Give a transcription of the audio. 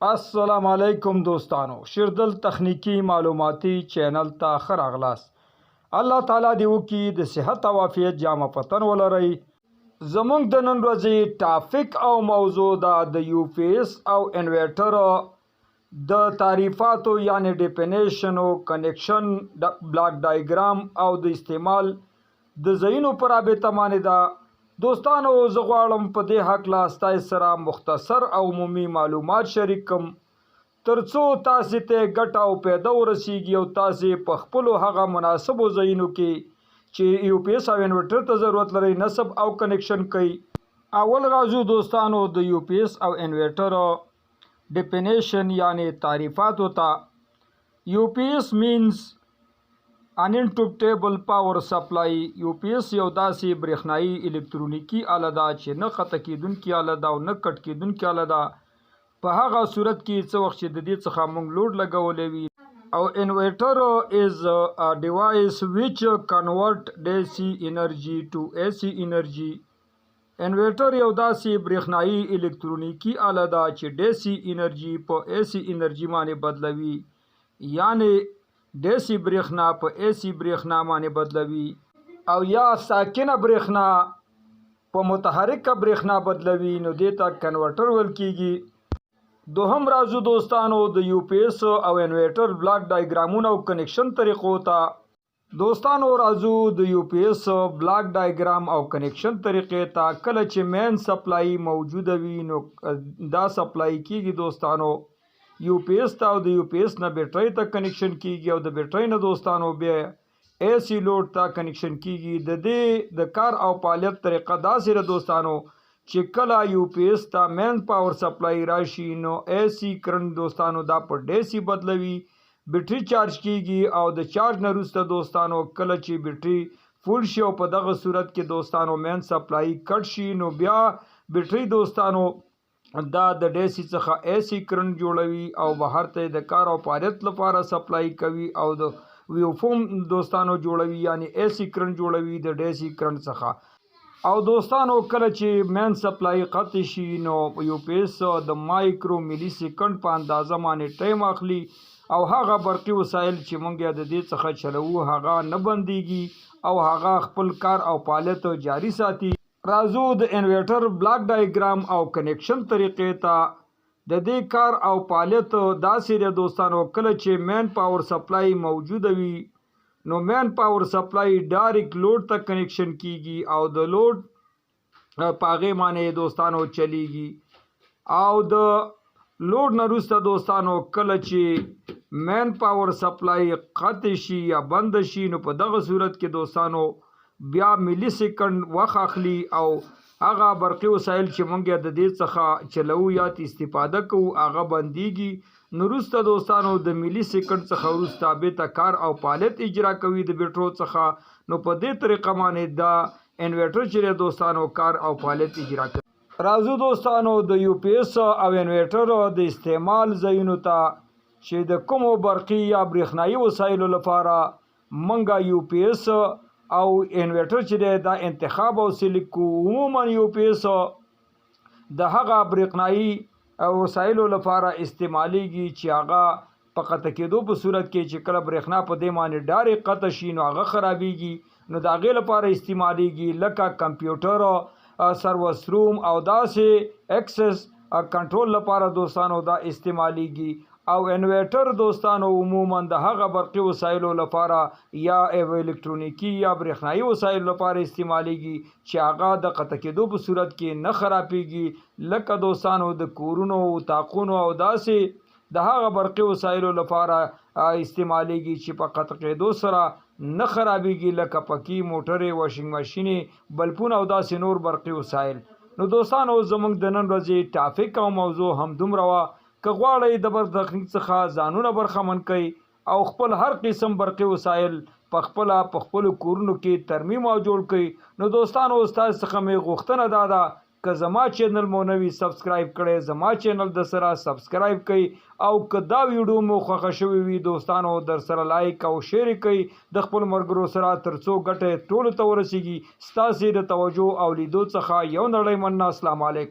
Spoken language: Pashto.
السلام علیکم دوستانو، شیردل تخنیکی معلوماتي چینل ته ښه راغلاست. الله تعالی دې وکړي د صحت او عافیت جامه په تن ولرئ. زموږ د نن ورځې ټاپک او موضوع ده د یو پي اس او انورټر د تعریفاتو یعنی ډیفینیشن او کنکشن، بلاک ډایګرام او د استعمال د ځایونو په رابطه باندې ده. دوستانو، زه غواړم په دې هکله ستاسو سره مختصر او عمومي معلومات شریک کړم، ترڅو تاسې ته ګټه او پیدا ورسیږي او تاسې په خپلو هغه مناسبو ځایونو کې چې یو پي اس او انورټر ته ضرورت لرئ، نصب او کنکشن کړئ. اول راځو دوستانو د یو پي اس او انورټر ډیفینیشن یعنی تعریفاتو ته. UPS means uninterruptible power supply. یو پي اس یو داسې برېښنايي الکترونیکي آله ده چې نه قطع کېدونکې آله ده او نه کټ کېدونکې آله ده، په هغه صورت کې څه وخت چې د دې څخه موږ لوډ لګولی وي. او inverter is a device which convert DC energy to AC energy. انورټر یو داسې برېښنايي الکترونیکي آله ده چې DC انرژي په AC انرژي باندې بدلوي، یعنی DC برېښنا په AC برېښنا باندې بدلوي او یا ساکنه برېښنا په متحرکه برېښنا بدلوي، نو دې ته کنورټر ویل کیږي. دوهم راځو دوستانو د یو پي اس او انورټر بلاک ډایګرامونو او کنکشن طریقو ته. دوستانو، راځو د یو پي اس بلاک ډایګرام او کنکشن طریقې ته. کله چې مین سپلای موجوده وي، نو دا سپلای کیږي دوستانو یو پي اس ته او د یو پي اس نه بیټرۍ ته کنکشن کیږي او د بیټرۍ نه دوستانو بیا ای سي لوډ ته کنکشن کیږي. د دې د کار او فعالیت طریقه داسې ده دوستانو چې کله یو پي اس ته مین پاور سپلای راشي، نو ای سي کرنټ دوستانو دا په ډي سي بدلوي، بیټری چارج کیږي او د چارج نه وروسته دوستانو کله چې بیټری فول شي او په دغه صورت کې دوستانو مین سپلای کټ شي، نو بیا بیټری دوستانو دا د ډي سي څخه ای سي کرنټ جوړوي او بهر ته د کار او فعالیت لپاره سپلای کوي او د ویوفوم دوستانو جوړوي، یعنی ای سي کرنټ جوړوي د ډي سي کرنټ څخه. او دوستانو، کله چې مین سپلای قطع شي، نو یو پي اس د مایکرو ملي سیکنډ په اندازه باندې ټایم اخلي او هغه برقي وسایل چې مونږ د دې څخه چلوو، هغه نه بندیږي او هغه خپل کار او فعالیت جاری ساتي. راځو د انورټر بلاک ډایګرام او کنکشن طریقې ته. د دې کار او فعالیت داسې دی دوستانو، کله چې مین پاور سپلای موجوده وي، نو مین پاور سپلای ډایرکټ لوډ ته کنکشن کیږي او د لوډ په هغې باندې دوستانو چلیږي. او د لوډ نه وروسته دوستانو کله چې مین پاور سپلای قطع شي یا بند شي، نو په دغه صورت کې دوستانو بیا ملي سیکنډ وخت اخلي او هغه برقي وسایل چې مونږ د دې څخه چلوو یا استفاده کوو، هغه بندیږي. نو وروسته دوستانو د ملي سیکنډ څخه وروسته بیرته کار او فعالیت اجرا کوي د بیټرو څخه. نو په دې طریقه باندې دا انورټر چې دوستانو کار او فعالیت اجرا کوي. راځو دوستانو د یو پي اس او انورټر د استعمال ځایونو ته چې د کومو برقي یا برېښنايي وسایلو لپاره مونږه یو پي اس او انورټر چې دی دا انتخاب او سلیکټ کو. عموما یو پي اس د هغه برېښنايي وسایلو لپاره استعمالیږي چې هغه په قطع کېدو په صورت کې، چې کله برېښنا په دې باندې ډایرکټ قطع شي، نو هغه خرابیږي، نو د هغې لپاره استعمالیږي، لکه کمپیوټر، سروس روم او داسې اکسس کنټرول لپاره دوستانو دا استعمالیږي. او انورټر دوستانو عموما د هغه برقي وسایلو لپاره یا الکترونیکی یا برېښنايي وسایلو لپاره استعمالیږي چې هغه د قطع کېدو په صورت کې نه خرابیږي، لکه دوستانو د کورونو، اتاقونو او داسې د هغه برقي وسایلو لپاره استعمالیږي چې په قطع کېدو سره نه خرابیږي، لکه پکې، موټرې، واشنګ ماشینې، بلپونه او داسې نور برقي وسایل. نو دوستانو، زموږ د نن ورځې ټاپک او موضوع هم دومره وه. که غواړئ د برق تخنیک څخه ځانونه برخمن کړئ او خپل هر قسم برقي وسایل په خپله په خپلو کورونو کې ترمیم او جوړ کړئ، نو دوستانو، ستاسو څخه مې غوښتنه دا ده، که زما چینل مو نه وي سبسکرایب کړی، زما چینل در سره سبسکرایب کړئ او که دا ویډیو مو خوښه شوې وي دوستانو، در سره لایک او شیر کړئ د خپل ملګرو سره، ترڅو ګټه ټولو ته ورسیږي. ستاسې د توجه او لیدو څخه یو نړۍ مننه. السلام علیکم.